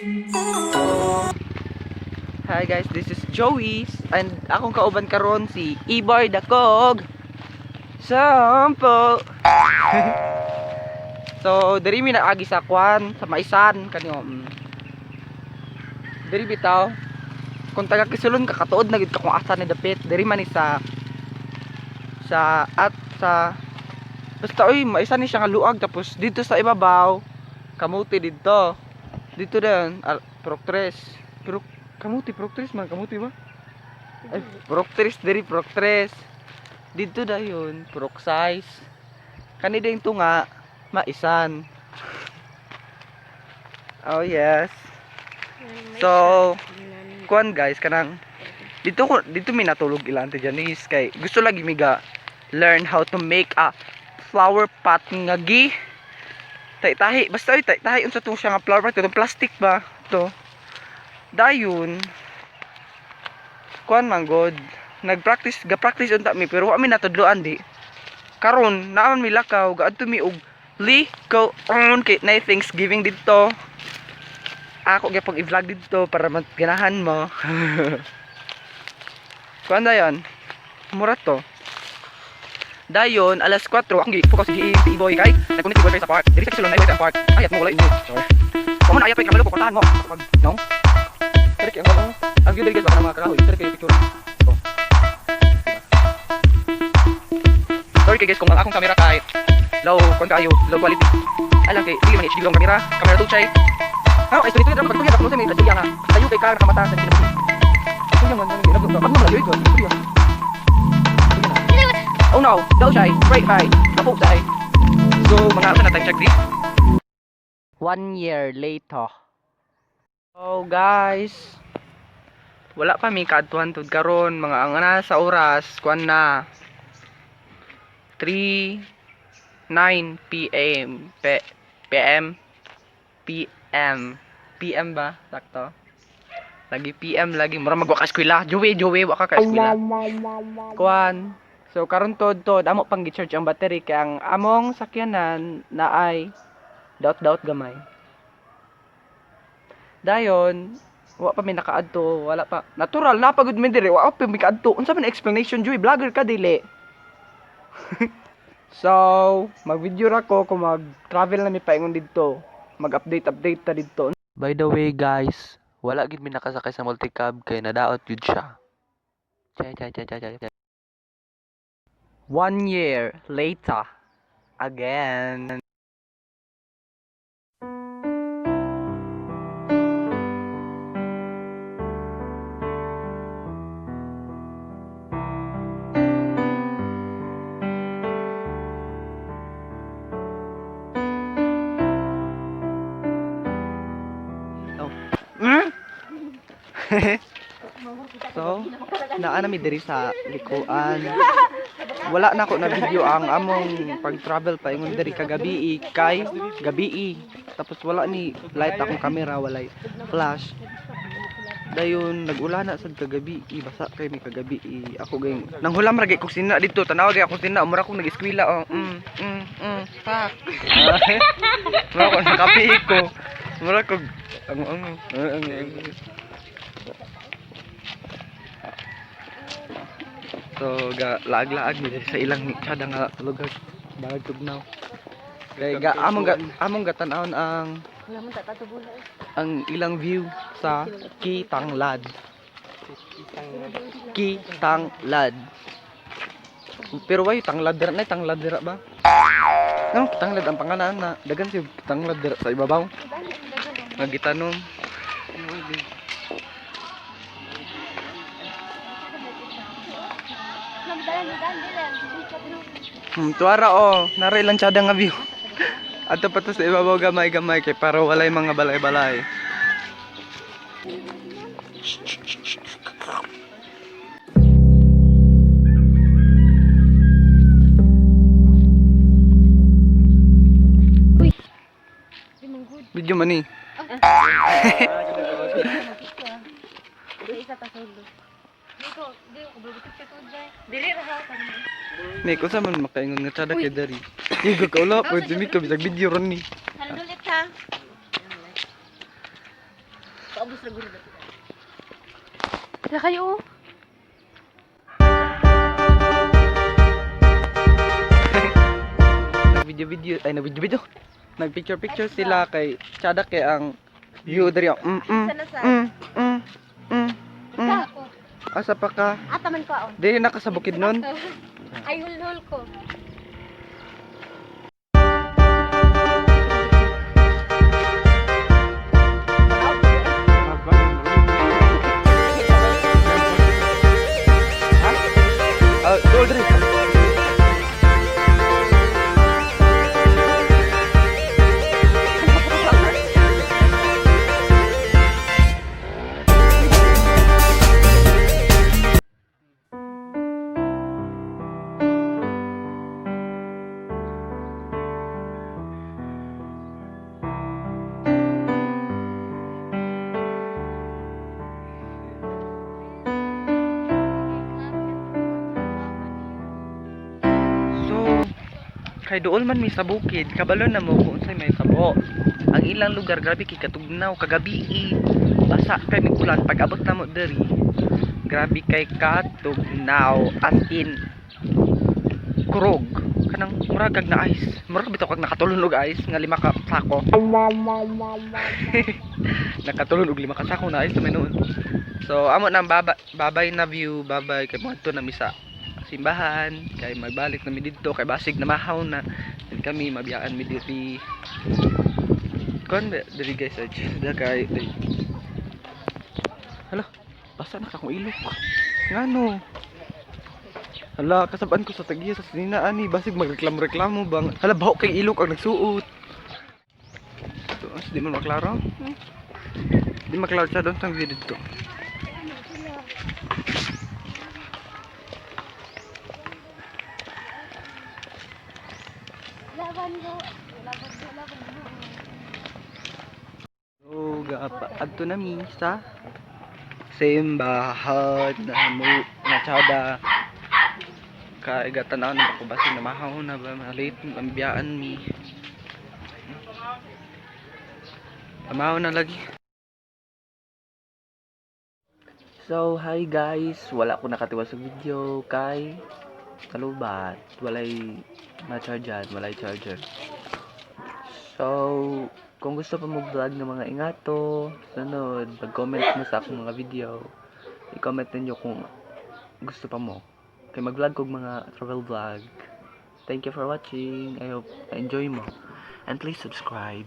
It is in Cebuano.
Hi guys, this is Joey and akong kauban karon si Iboy Dakog. Sampo. So, diri mi naagi sa kwan, sa maisan kanyo. Diri bitaw. Kung taga Kisulon ka, katuod na gid ka kung asa ni dapit. Diri man ni sa at sa basta oy, maisan ni siya nga luag, tapos dito sa ibabaw kamuti didto. Dito din, Prok tres. Pero kamuti, Prok tres man, kamuti ba? Ay, Prok tres diri, Prok tres. Dito dayon, Prok size. Kani din tunga, maisan. Oh yes. So, kuan guys, kanang dito ko dito mi natulog ila Ante Janice kay gusto lagi mi ga learn how to make a flower pot nga gi tahi basta oy, tahi unsa to siya nga flower pot, katong plastic ba to. Dayon kuan man god, nagpractice, ga practice unta mi, pero wa mi natudloan di karon naa man mi lakaw, gaadto mi og liko on kay na Thanksgiving didto. Ako gyapon i-vlog didto para ganahan mo. Kuan dayon, mura to. Dayon alas 4 akong gi-focus si Boy kay nagkunit si boyfriend sa park diri sa Kisulon, na sa park. Ayat mo, wala inyo. Sorry. Kung na ayat kay kabalo ko kontahan mo pag no. Diri kay ang view diri guys, baka mga kakahoy. Diri kay picture. Oh. Sorry kay guys kung ang akong camera kay low kon kayo, low quality. Alam kay dili man HD ang camera, camera to chay. Ha, ay sorry, tuyo pag tuyo ako sa may tuyo nga. Tayo kay ka nakamata sa kinabuhi. Tuyo man man nagluto. Pag mo lagi ko. Tuyo. Oh no, daw siya, break high, kapo siya. So, mga asa na time check di? 1 year later. Oh guys, wala pa mi kaadtuan tud karon, mga ang na sa oras kuan na 3:09 PM, P PM PM PM ba sakto lagi PM lagi, mura magwa ka eskwela. Joey, Joey, wa ka ka eskwela kuan. So karon tod tod amo pang gi-charge ang battery kay ang among sakyanan na ay daot daot gamay. Dayon wa pa mi nakaadto, wala pa. Natural na pagod mi diri, wa pa mi kaadto. Unsa man explanation, Joey? Vlogger ka dili? So, mag-video ra ko kung mag-travel na mi paingon didto. Mag-update update ta didto. By the way guys, wala gid mi nakasakay sa multicab kay nadaot gyud siya. Chay chay chay chay chay. 1 year later again. Oh. So, naa na mi diri sa likuan. Wala na ko na video ang among pag-travel paingon diri kagabi kay gabi. Tapos wala ni light akong camera, walay flash. Dayon nag-ulan na sad kagabi, basa kay mi kagabi. Ako gay nanghulam ra gay kog sina didto, tanawa gay ako sina, mura kog nag-eskwela oh. Fuck. Mura ko nakapi ko. Mura kog ang ang ang ang. So ga laag-laag mi diri sa ilang tsada nga lugar, barag tugnaw. Kay ga among gatan-awon ang ilang view sa Kitanglad. Kitanglad. Pero why tanglad dira na tanglad dira ba? Ano Kitanglad ang pangalan na dagan siya Kitanglad dira sa ibabaw. Nga gitanom. Tuara oh, nara ilang tsada nga view. Ato pa to sa ibabaw gamay-gamay kay para walay mga balay-balay. Video man ni. Mik, unsa man makaingon nga tsada kay dari? Igo ka wala, pwede mi ka bisag video ron ni. Salulit ha. Paubos ra guro dapit. Sa kayo, oh. Nag-video video ay, nag-video video. Nag-picture picture sila kay tsada kay ang view diri. Sana sa Mm. Asa pa ka? Ata man ko, oh. Diri na ka sa bukid nun. Ay, hulhul ko. Ah, dool diri. So, kay dool man mi sa bukid, kabalo na mo kung unsay may tabo. Ang ilang lugar grabe kay katugnaw kagabi eh. Basa kay mig ulan pag abot namo diri. Grabe kay katugnaw, as in kurog. Kanang murag kag na ice. Murag bitaw kag nakatulon og ice nga lima ka sako. Nakatulon og lima ka sako na ice may noon. So amo nang baba, babay na view, babay kay moadto na mi sa simbahan kay magbalik na mi didto kay basig na mahaw na. Then kami mabiyaan mi diri kon ba diri guys, ay da kay diri. Hala, basa na ka akong ilok ngano. Hala, kasabaan ko sa tagiya sa sinina ani, basig magreklamo-reklamo bang. Hala, baho kay ilok ang nagsuot. So, as di man maklaro. Di maklaro siya doon sa view dito. Laban go. Laban go, laban go. So, gapa adto na mi sa simbahan na mo na tsada. Kay gatanaw na ko basin na mahaw na ba malit ang biyaan mi. Amaw na lagi. So, hi guys! Wala ko nakatiwa sa video kay kalubat. Walay ma-chargean, walay charger. So, kung gusto pa mo vlog ng mga ingato, sunod, mag-comment mo sa akong mga video. I-comment ninyo kung gusto pa mo. Kay mag-vlog kog mga travel vlog. Thank you for watching. I hope na-enjoy mo. And please subscribe.